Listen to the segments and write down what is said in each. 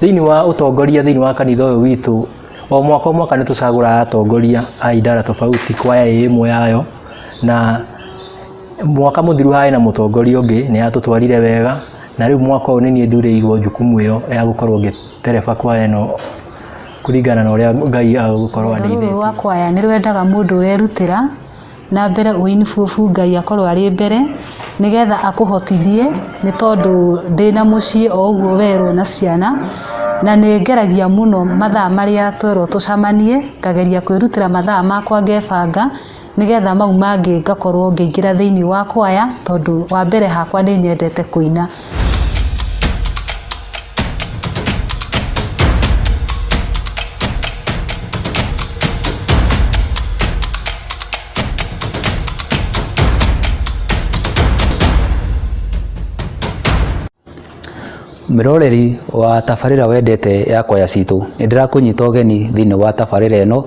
Thĩinĩ wa ũtongoria thĩinĩ wa kanitha ũyũ witũ, o mwaka o mwaka nĩ tũcagũraga atongoria a idara tofauti, kwaya ĩ ĩmwe yayo, na mwaka mũthiru harĩ na mũtongoria ũngĩ nĩ atũtwarire wega, na rĩu mwaka ũyũ nĩ niĩ ndurĩirwo jukumu ĩyo ya gũkorwo ngĩtereba kwaya ĩno kũringana na ũrĩa Ngai agũkorwo Rũrũ andeithĩtie. rwa kwaya nĩ rwendaga mũndũ ũrerutĩra na mbere ũinbubu Ngai akorwo arĩ mbere nĩgetha akũhotithie, nĩ tondũ ndĩna mũciĩ o ũguo werwo na ciana, na nĩ ngeragia mũno mathaa marĩa twerwo tũcemanie, ngageria kwĩrutĩra mathaa makwa ngebanga, nĩgetha mau mangĩ ngakorwo ngĩingĩra thĩinĩ wa kwaya, tondũ wa mbere hakwa nĩ nyendete kũina. Mwĩroreri wa tabarĩra wendete ya kwaya citũ, nĩ ndĩrakũnyita ũgeni thĩinĩ wa tabarĩra ĩno,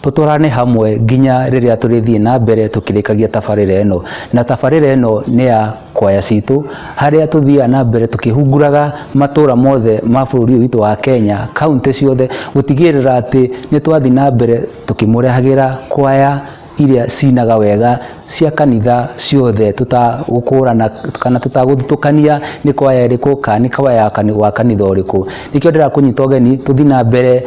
tũtwarane hamwe nginya rĩrĩa tũrĩthiĩ na mbere tũkĩrĩkagia tabarĩra ĩno. Na tabarĩra ĩno nĩ ya kwaya citũ, harĩa tũthiaga na mbere tũkĩhunguraga matũra mothe ma bũrũri ũyũ witũ wa Kenya, kauntĩ ciothe, gũtigĩrĩra atĩ nĩ twathiĩ na mbere tũkĩmũrehagĩra kwaya iria cinaga wega cia kanitha ciothe tũtagũkũrana kana tũtagũthutũkania nĩ kwaya ĩrĩkũ kana nĩ kwaya wa kanitha ũrĩkũ. Nĩkĩo ndĩrakũnyita ũgeni tũthiĩ na mbere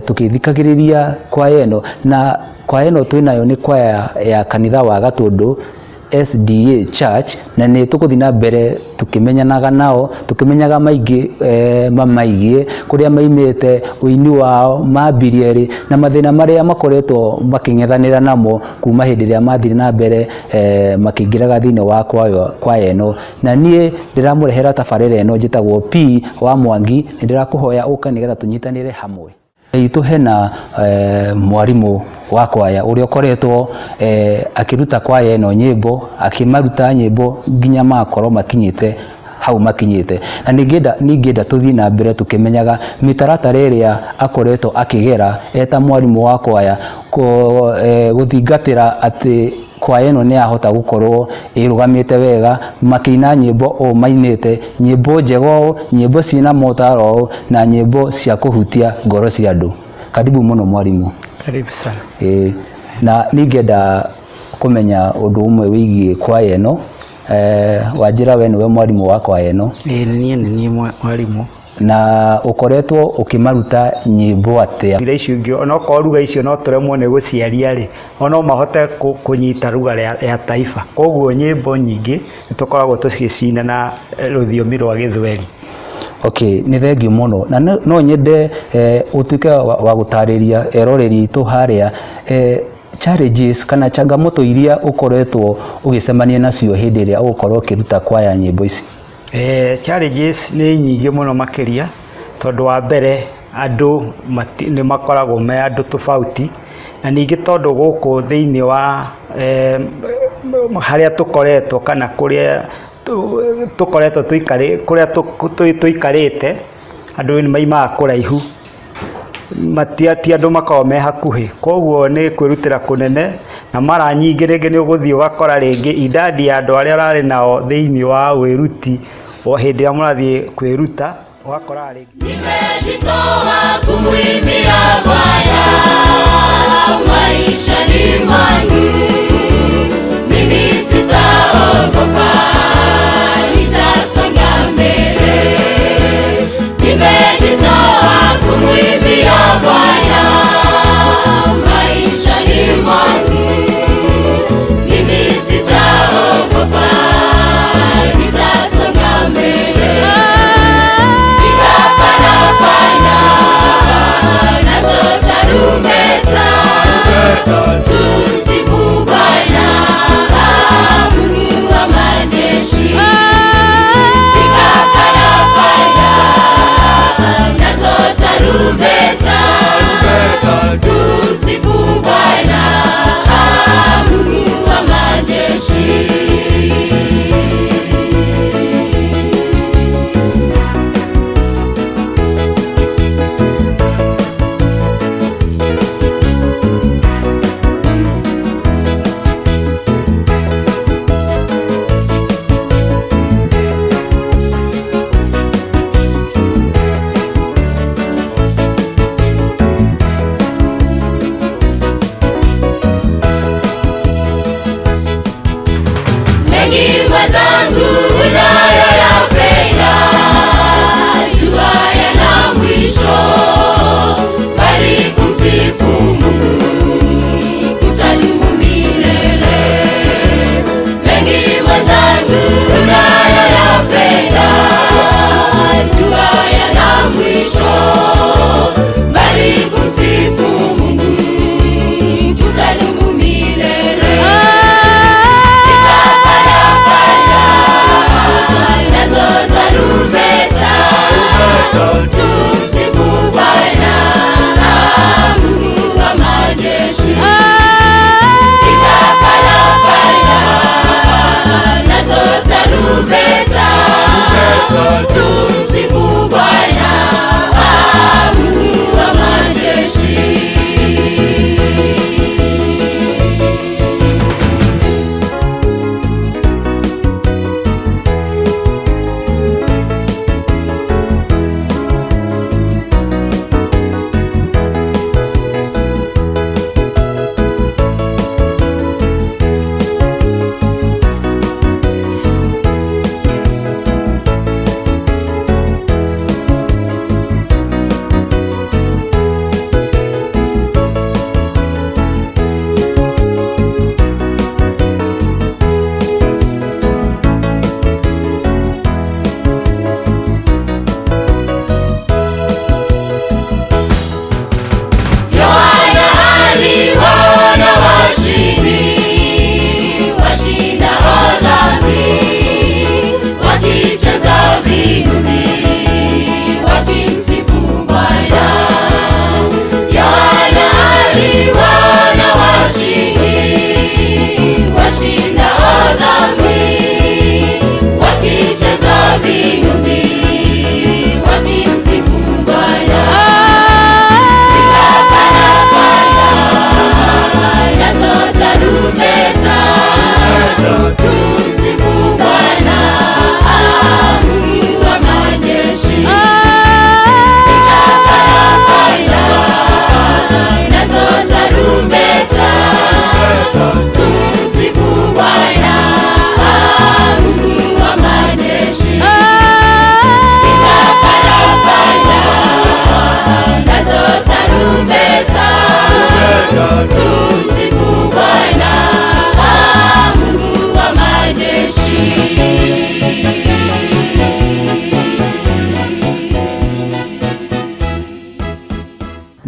tũkĩthikagĩrĩria kwaya ĩno, na kwaya ĩno twĩnayo nĩ kwaya ya kanitha wa Gatũndũ SDA Church, na nĩ tũgũthiĩ na mbere tũkĩmenyanaga nao, tũkĩmenyaga maingĩ mamaigiĩ, kũrĩa maimĩte, ũini wao, mambirie rĩ, na mathĩna marĩa makoretwo makĩng'ethanĩra namo kuma hĩndĩ ĩrĩa mathire na mbere makĩingĩraga thĩinĩ wa kwaya ĩno. Na niĩ ndĩramũrehera tabarĩra ĩno njĩtagwo P wa Mwangi, nĩ ndĩrakũhoya ũke nĩgetha tũnyitanĩre hamwe. Itũ hena mwarimũ wa kwaya ũrĩa ũkoretwo akĩruta kwaya ĩno nyĩmbo, akĩmaruta nyĩmbo nginya magakorwo makinyĩte hau makinyĩte. Na ningĩenda tũthiĩ na mbere tũkĩmenyaga mĩtaratara ĩrĩa akoretwo akĩgera eta mwarimũ wa kwaya gũthingatĩra atĩ kwaya ĩno nĩ yahota gũkorwo ĩrũgamĩte wega, makĩina nyĩmbo ũũ mainĩte, nyĩmbo njega ũũ, nyĩmbo ciĩna motaro ũũ, na nyĩmbo cia kũhutia ngoro cia andũ. Karibu mũno mwarimũ. Karibu sana. Na ningĩenda kũmenya ũndũ ũmwe wĩgiĩ kwaya ĩno. Wanjĩra we nĩwe mwarimũ wa kwaya ĩno. Ĩĩ, niĩ nĩ niĩ mwarimũ. Na ũkoretwo ũkĩmaruta nyĩmbo atĩa? Ira icio ingĩ, onokorwo ruga icio no tũremwo nĩ gũciaria rĩ, ono mahote kũnyita ruga ya taifa. Koguo nyĩmbo nyingĩ nĩ tũkoragwo tũgĩcina na rũthiomi rwa Gĩthweri. Okay, nĩ thengiũ mũno. Na no nyende ũtuĩke wa gũtarĩria eroreri aitũ harĩa challenges kana changamoto iria ũkoretwo ũgĩcemania nacio hĩndĩ ĩrĩa ũgũkorwo ũkĩruta kwaya nyĩmbo ici. Challenges nĩ nyingĩ mũno makĩria, tondũ wa mbere andũ nĩ makoragwo me andũ tofauti, na ningĩ tondũ gũkũ thĩinĩ wa harĩa tũkoretwo kana kũrĩa tũkoretwo kũrĩa tũikarĩte, andũ nĩ maimaga kũraihu, ti andũ makoragwo me hakuhĩ, koguo nĩ kwĩrutĩra kũnene, na mara nyingĩ rĩngĩ nĩ ũgũthiĩ ũgakora rĩngĩ idadi ya andũ arĩa ũrarĩ nao thĩinĩ wa wĩruti o hĩndĩ ĩrĩa mũrathiĩ kwĩruta, ũgakora rĩngĩ. Nimejitoa kumwimbia Bwana maishani mwangu, mimi sitaogopa, nitasonga mbele. Nimejitoa kumwimbia Bwana maishani mwangu, mimi sitaogopa, nitasonga mbele. Piga parapanda nazo tarumbeta, tumsifu Bwana Mungu wa majeshi. Piga parapanda nazo tarumbeta.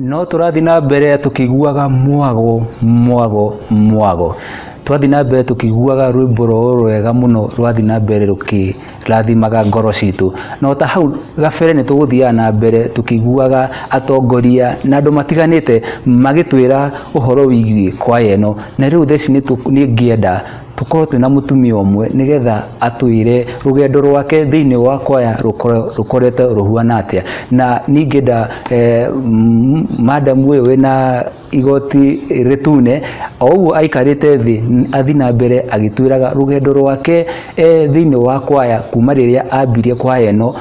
No tũrathiĩ na mbere tũkĩiguaga mwago mwago mwago, twathiĩ na mbere tũkĩiguaga rwĩmbo rũrũ rwega mũno rwathiĩ na mbere rũkĩrathimaga ngoro citũ. Na ota hau gabere nĩ tũgũthiaga na mbere tũkĩiguaga atongoria na andũ matiganĩte magĩtwĩra ũhoro wĩgiĩ kwaya ĩno. Na rĩu thaa ici nĩ ngĩenda tũkorwo twĩna mũtumia ũmwe nĩgetha atwĩre rũgendo rwake thĩinĩ wa kwaya rũkoretwo rũhuana atĩa. Na ningĩenda madam ũyũ wĩna igoti rĩtune o ũguo aikarĩte thĩ athiĩ na mbere agĩtwĩraga rũgendo rwake thĩinĩ wa kwaya kuma rĩrĩa ambirie kwaya ĩno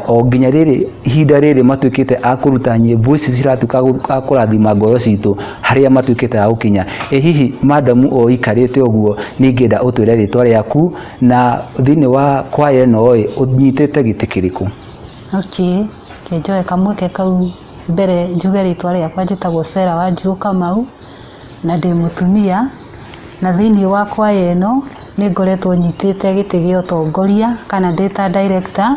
o nginya rĩrĩ ihinda rĩrĩ matuĩkĩte a kũruta nyĩmbo ici ciratuĩka a kũrathima ngoro citũ harĩa matuĩkĩte a gũkinya. Ĩ hihi madamu o ikarĩte ũguo ningĩenda ũtwĩre rĩtwa rĩaku na thĩinĩ wa kwaya ĩno ĩ ũnyitĩte gĩtĩ kĩrĩkũ? Okay, reke njoe kamweke kau mbere njuge rĩtwa rĩakwa njĩtagwo Sarah Wanjirũ Kamau na ndĩ mũtumia, na thĩinĩ wa kwaya ĩno nĩ ngoretwo nyitĩte gĩtĩ gĩa ũtongoria kana ndĩ ta director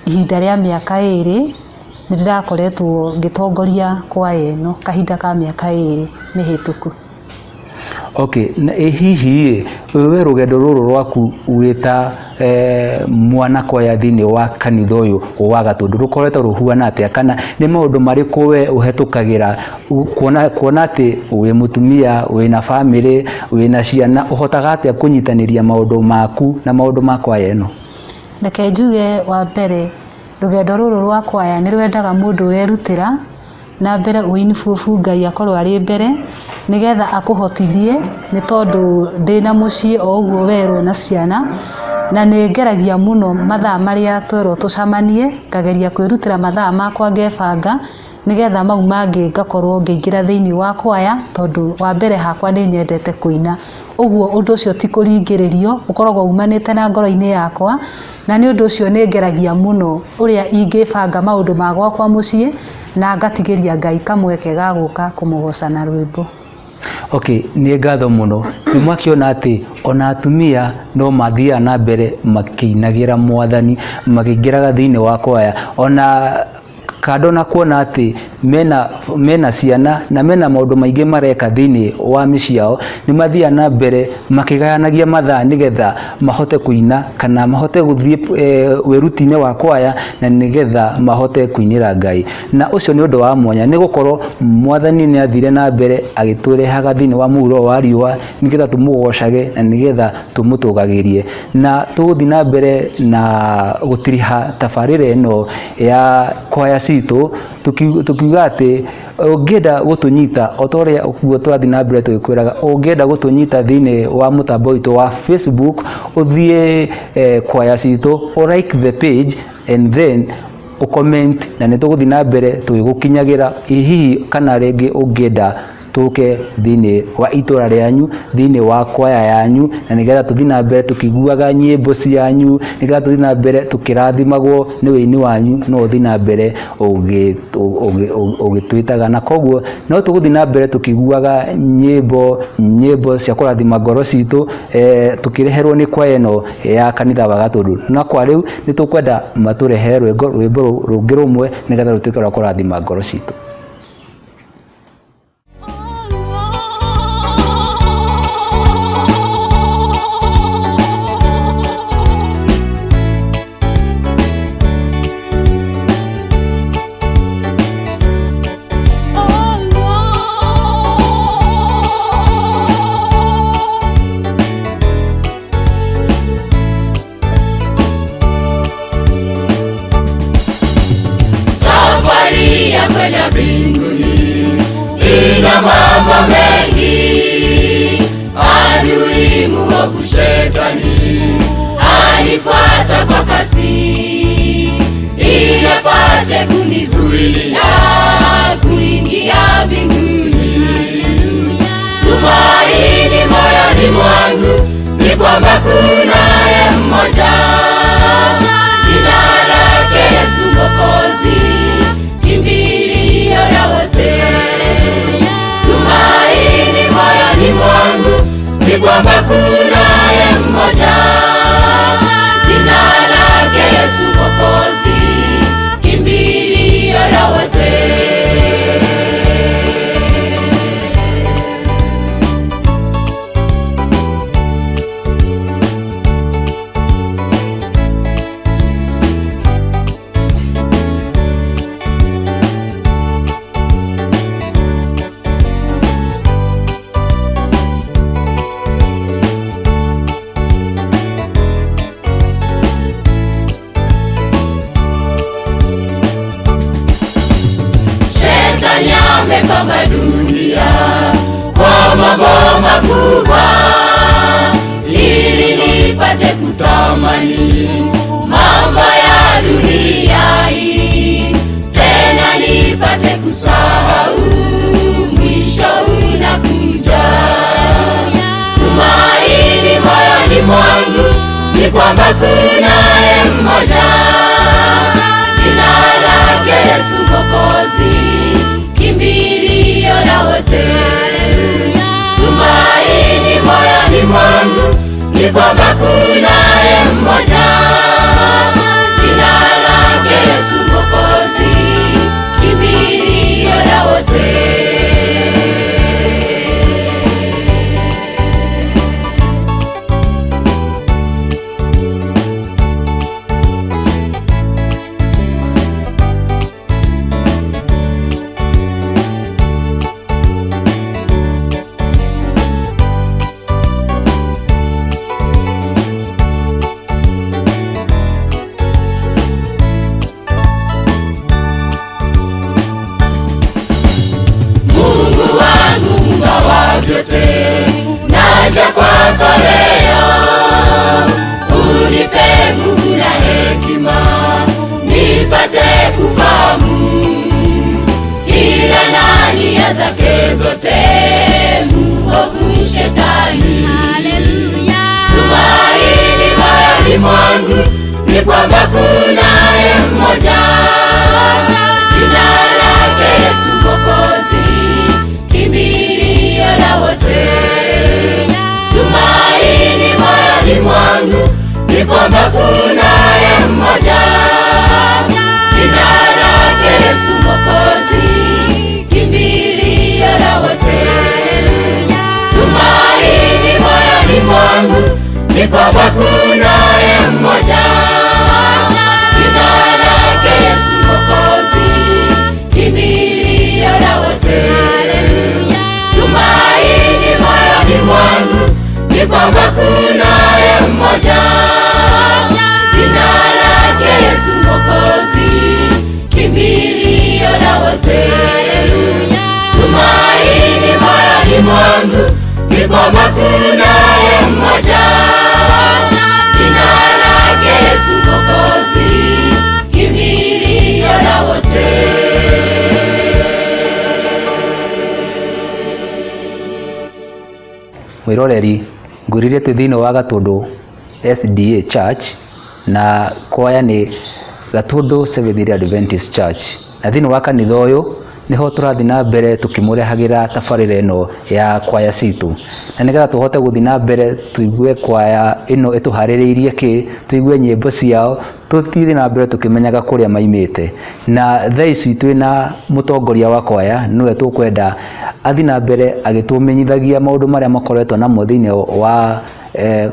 ihinda rĩa mĩaka 2. Nĩ ndĩrakoretwo ngĩtongoria kwaya ĩno kahinda ka mĩaka 2 mĩhĩtũku. Okay, na ĩ hihi we rũgendo rũrũ rwaku wĩta mwana kwaya thĩinĩ wa kanitha ũyũ wa Gatũndũ rũkoretwo rũhuana atĩa, kana nĩ maũndũ marĩkũ we ũhetũkagĩra kuona atĩ wĩ mũtumia wĩna bamĩrĩ wĩna ciana, ũhotaga atĩa kũnyitanĩria maũndũ maku na maũndũ ma kwaya ĩno? Reke njuge wa mbere rũgendo rũrũ rwa kwaya nĩ rwendaga mũndũ ũrerutĩra na mbere ũinbubu Ngai akorwo arĩ mbere nĩgetha akũhotithie, nĩ tondũ ndĩna mũciĩ o ũguo werwo na ciana, na nĩ ngeragia mũno mathaa marĩa twerwo tũcemanie, ngageria kwĩrutĩra mathaa makwa ngebanga nĩgetha mau mangĩ ngakorwo ngĩingĩra thĩinĩ wa kwaya, tondũ wa mbere hakwa nĩ nyendete kũina. Ũguo ũndũ ũcio ti kũringĩrĩrio, ũkoragwo umanĩte na ngoro-inĩ yakwa, na nĩ ũndũ ũcio nĩ ngeragia mũno ũrĩa ingĩbanga maũndũ ma gwakwa mũciĩ na ngatigĩria Ngai kamweke ga gũka kũmũgoca na rwĩmbo. Okay, nĩ ngatho mũno. Nĩ mwakĩona atĩ ona atumia no mathiaga na mbere makĩinagĩra mwathani makĩingĩraga thĩinĩ wa kwaya, ona kando na kuona atĩ mena ciana na mena maũndũ maingĩ mareka thĩinĩ wa mĩciĩ yao, nĩ mathiaga na mbere makĩgayanagia mathaa nĩgetha mahote kũina kana mahote gũthiĩ wĩruti-inĩ wa kwaya na nĩgetha mahote kũinĩra Ngai. Na ũcio nĩ ũndũ wa mwanya nĩ gũkorwo mwathani nĩ athire na mbere agĩtũrehaga thĩinĩ wa mũhuro wa riũa nĩgetha tũmũgocage na nĩgetha tũmũtũgagĩrie. Na tũgũthiĩ na mbere na gũtiriha tabarĩra ĩno ya kwaya citũ tukiuga atĩ ũngĩenda gũtũnyita o ta ũrĩa ũguo tũrathiĩ na mbere tũgĩkwĩraga, ũngĩenda gũtũnyita thĩinĩ wa mũtambo witũ wa Facebook, ũthiĩ kwaya citũ, ũ like the page and then ũcomment, na nĩ tũgũthiĩ na mbere tũgĩgũkinyagĩra hihi kana rĩngĩ ũngĩenda tũke thĩinĩ wa itũra rĩanyu, thĩinĩ wa kwaya yanyu, na nĩgetha tũthiĩ na mbere tũkĩiguaga nyĩmbo cianyu, nĩgetha tũthiĩ na mbere tũkĩrathimagwo nĩ wĩini wanyu, no ũthiĩ na mbere ũgĩtwĩtaga. Na koguo no tũgũthiĩ na mbere tũkĩiguaga nyĩmbo cia kũrathima ngoro citũ, tũkĩreherwo nĩ kwaya ĩno ya kanitha wa Gatũndũ. Na kwa rĩu nĩ tũkwenda matũrehere rwĩmbo rũngĩ rũmwe nĩgetha rũtuĩke rwa kũrathima ngoro citũ. Safari ya kwenda mbinguni ina mambo mengi. Adui muovu shetani anifuata kwa kasi, ili apate kunizuilia kuingia mbinguni. Tumaini moyoni mwangu ni kwamba kunaye mmoja, jina lake Yesu Mwokozi, kimbilio la wote. Tumaini moyoni mwangu ni kwamba kunaye mmoja, jina lake Yesu Mwokozi, kimbilio la wote. Amepamba dunia kwa mambo makubwa, ili nipate kutamani mambo ya dunia hii, tena nipate kusahau mwisho unakuja. Tumaini moyoni mwangu ni kwamba kunaye mmoja, jina lake Yesu Mwokozi, kimbilio la wote. Tumaini moyoni mwangu ni kwamba kunaye mmoja, jina lake Yesu Mwokozi, kimbilio la wote. Mungu wangu Muumba wa vyote, naja kwako leo, unipe nguvu na hekima, nipate kufahamu hila na nia zake zote, muovu shetani. Tumaini moyoni mwangu ni kwamba kunaye mmoja, jina lake Yesu Mwokozi, kimbilio la wote. Tumaini moyoni mwangu ni kwamba kunaye mmoja, jina lake Yesu Mwokozi, kimbilio la wote. Tumaini moyoni mwangu ni kwamba kunaye mmoja, jina lake Yesu Mwokozi, kimbilio la wote. Tumaini moyoni mwangu ni kwamba kunaye mmoja, jina lake Yesu Mwokozi, kimbilio la wote. Tumaini moyoni mwangu ni kwamba kunaye mmoja, jina lake Yesu Mwokozi, kimbilio la wote. Mwiroreri, ngwĩrire twĩ thĩinĩ wa Gatũndũ SDA Church na kwaya nĩ Gatũndũ Seventh Day Adventist Church, na thĩinĩ wa kanitha ũyũ nĩho tũrathiĩ na mbere tũkĩmũrehagĩra tabarĩra ĩno ya kwaya citũ, na nĩgetha tũhote gũthiĩ na mbere tũigue kwaya ĩno ĩtũharĩrĩirie kĩ, tũigue nyĩmbo ciao, tũthiĩ na mbere tũkĩmenyaga kũrĩa maimĩte. Na thaa ici twĩna mũtongoria wa kwaya, nĩwe tũkwenda athiĩ na mbere agĩtũmenyithagia maũndũ marĩa makoretwo namo thĩinĩ wa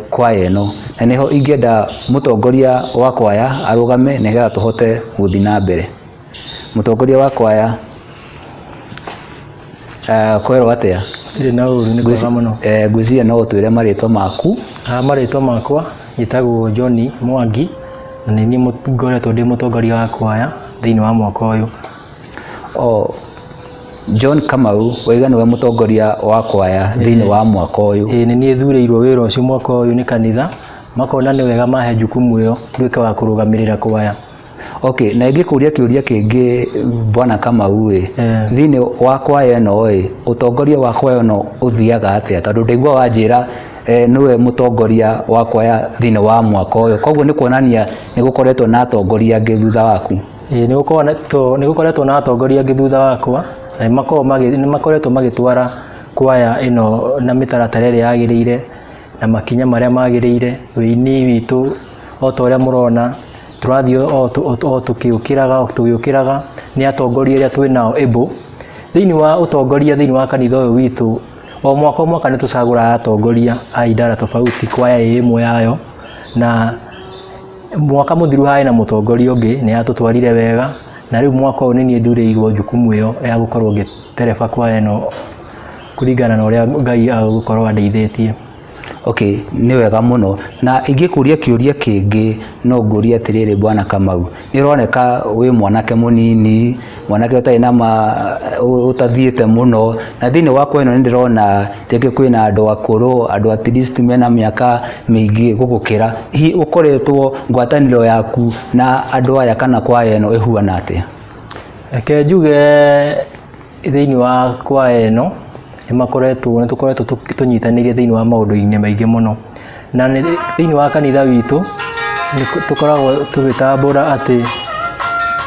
kwaya ĩno, na nĩho ingĩenda mũtongoria wa kwaya arũgame nĩgetha tũhote gũthiĩ na mbere. Mũtongoria wa kwaya, kwerwo atĩa? Cirĩ na ũru, nĩ kwega mũno. Ngwĩciria no ũtwĩre marĩtwa maku. Marĩtwa makwa njĩtagwo John Mwangi, na nĩ niĩ ngoretwo ndĩ mũtongoria wa kwaya thĩinĩ wa mwaka ũyũ. O John Kamau, waiga nĩwe mũtongoria wa kwaya thĩinĩ wa mwaka ũyũ. Ĩĩ, nĩ niĩ thurĩirwo wĩra ũcio mwaka ũyũ nĩ kanitha, makona nĩ wega mahe jukumu ĩyo nduĩke wa kũrũgamĩrĩra kwaya. Okay, na ingĩkũria kĩũria kĩngĩ Bwana Kamau ĩ, thĩinĩ wa kwaya ĩno ĩ, ũtongoria wa kwaya ĩno ũthiaga atĩa? Tondũ ndaigua wanjĩra nĩwe mũtongoria wa kwaya thĩinĩ wa mwaka ũyũ, koguo nĩ kuonania nĩ gũkoretwo na atongoria angĩ thutha waku. Ĩĩ, nĩ gũkoretwo na atongoria angĩ thutha wakwa, na nĩ makoretwo magĩtwara kwaya ĩno na mĩtaratara ĩrĩa yagĩrĩire na makinya marĩa magĩrĩire. Wĩini witũ o ta ũrĩa mũrona tũrathiĩ o tũgĩũkĩraga nĩ atongoria arĩa twĩ nao ĩbũ. Thĩinĩ wa ũtongoria thĩinĩ wa kanitha ũyũ witũ, o mwaka o mwaka nĩ tũcagũraga atongoria a idara tofauti, kwaya ĩ ĩmwe yayo, na mwaka mũthiru harĩ na mũtongoria ũngĩ nĩ atũtwarire wega, na rĩu mwaka ũyũ nĩ niĩ ndurĩirwo jukumu ĩyo ya gũkorwo ngĩtereba kwaya ĩno kũringana na ũrĩa Ngai agũkorwo andeithĩtie. Okay, nĩ wega mũno. Na ingĩkũria kĩũria kĩngĩ no ngũrie atĩrĩrĩ, Bwana Kamau, nĩ ũroneka wĩ mwanake mũnini, mwanake ũtarĩ na ma ũtathiĩte mũno, na thĩinĩ wa kwaya ĩno nĩ ndĩrona rĩngĩ kwĩna andũ akũrũ, andũ at least mena mĩaka mĩingĩ gũgũkĩra. Hihi ũkoretwo ngwatanĩro yaku na andũ aya kana kwaya ĩno ĩhuana atĩa? Reke njuge thĩinĩ wa kwaya ĩno nĩ tũkoretwo tũnyitanĩire thĩinĩ wa maũndũ-inĩ maingĩ mũno, na thĩinĩ wa kanitha witũ nĩ tũkoragwo tũgĩtambũra atĩ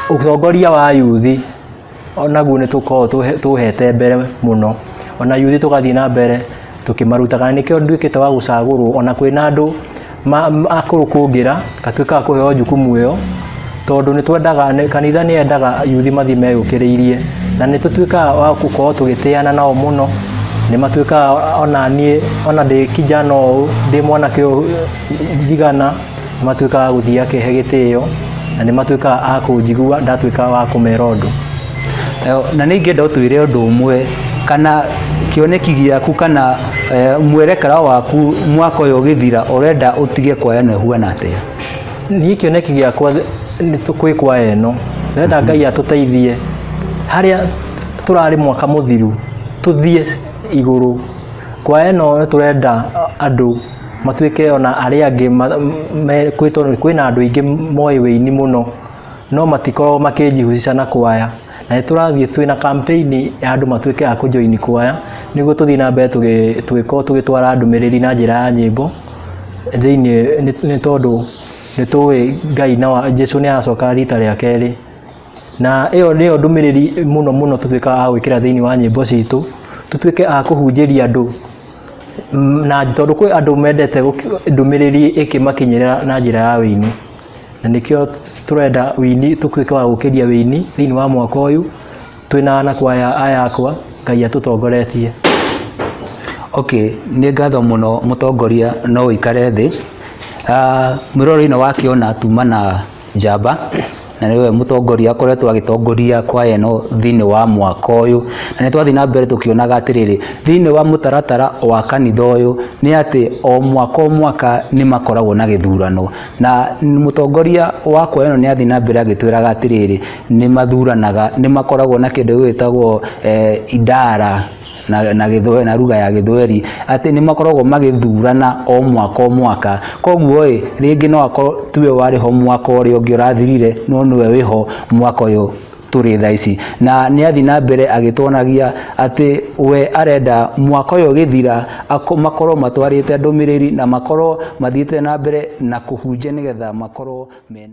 ũtongoria wa yuthi onaguo nĩ tũkoragwo tũhete mbere mũno, ona yuthi tũgathiĩ na mbere tũkĩmarutaga, na nĩkĩo nduĩkĩte wa gũcagũrwo ona kwĩna andũ akũrũ kũngĩra, ngatuĩka wa kũheo jukumu ĩyo, tondũ nĩ twendaga, kanitha nĩ yendaga yuthi mathiĩ meyũkĩrĩirie, na nĩ tũtuĩkaga wa gũkorwo tũgĩtĩana nao mũno, nĩ matuĩkaga ona niĩ ona ndĩ kijana ũũ, ndĩ mwanake ũũ njigana, nĩ matuĩkaga gũthiĩ akĩhe gĩtĩo, na nĩ matuĩkaga a kũnjigua ndatuĩka wa kũmera ũndũ. Na nĩ ingĩenda ũtwĩre ũndũ ũmwe kana kĩoneki gĩaku kana mwerekera waku mwaka ũyũ ũgĩthira ũrenda ũtige kwaya ĩno ĩhuana atĩa? Niĩ kĩoneki gĩakwa nĩ kwĩ kwaya ĩno, ndĩrenda Ngai atũteithie harĩa tũrarĩ mwaka mũthiru tũthiĩ igũrũ. Kwaya ĩno nĩ tũrenda andũ matuĩke ona arĩa angĩ kwĩna andũ aingĩ moĩ wĩini mũno no matikoragwo makĩnjihusisha na kwaya, na nĩ tũrathiĩ twĩna campaign ya andũ matuĩke a kũjoin kwaya nĩguo tũthiĩ na mbere tũgĩkorwo tũgĩtwara ndũmĩrĩri na njĩra ya nyĩmbo thĩinĩ, nĩ tondũ nĩ tũĩ Ngai na Jesũ nĩ aracoka rita rĩa kerĩ, na ĩyo nĩyo ndũmĩrĩri mũno mũno tũtuĩkaga a gwĩkĩra thĩinĩ wa nyĩmbo citũ, tũtuĩke a kũhunjĩria andũ na tondũ kwĩ andũ mendete ndũmĩrĩri ĩkĩmakinyĩra na njĩra ya wĩini, na nĩkĩo tũrenda wĩini tũtuĩke wa gũkĩria wĩini thĩinĩ wa mwaka ũyũ twĩna anakwaya aya akwa Ngai atũtongoretie. Okay, nĩ ngatho mũno mũtongoria, no ũikare thĩ. Mwĩroreri-inĩ wakĩona tuma na njamba, na nĩwe mũtongoria akoretwo agĩtongoria kwaya ĩno thĩinĩ wa mwaka ũyũ, na nĩ twathiĩ na mbere tũkĩonaga atĩrĩrĩ, thĩinĩ wa mũtaratara wa kanitha ũyũ nĩ atĩ o mwaka o mwaka nĩ makoragwo na gĩthurano, na mũtongoria wa kwaya ĩno nĩ athiĩ na mbere agĩtwĩraga atĩrĩrĩ, nĩ mathuranaga, nĩ makoragwo na kĩndũ gĩgwĩtagwo idara na gĩthweri, na lugha ya gĩthweri, atĩ nĩ makoragwo magĩthurana o mwaka o mwaka. Koguo ĩ, rĩngĩ no akorwo tiwe warĩ ho mwaka ũrĩa ũngĩ ũrathirire, no nĩwe wĩho mwaka ũyũ tũrĩ thaa ici. Na nĩ athiĩ na mbere agĩtuonagia atĩ we arenda mwaka ũyũ ũgĩthira makorwo matwarĩte ndũmĩrĩri na makorwo mathiĩte na mbere na kũhunjia nĩgetha makorwo mena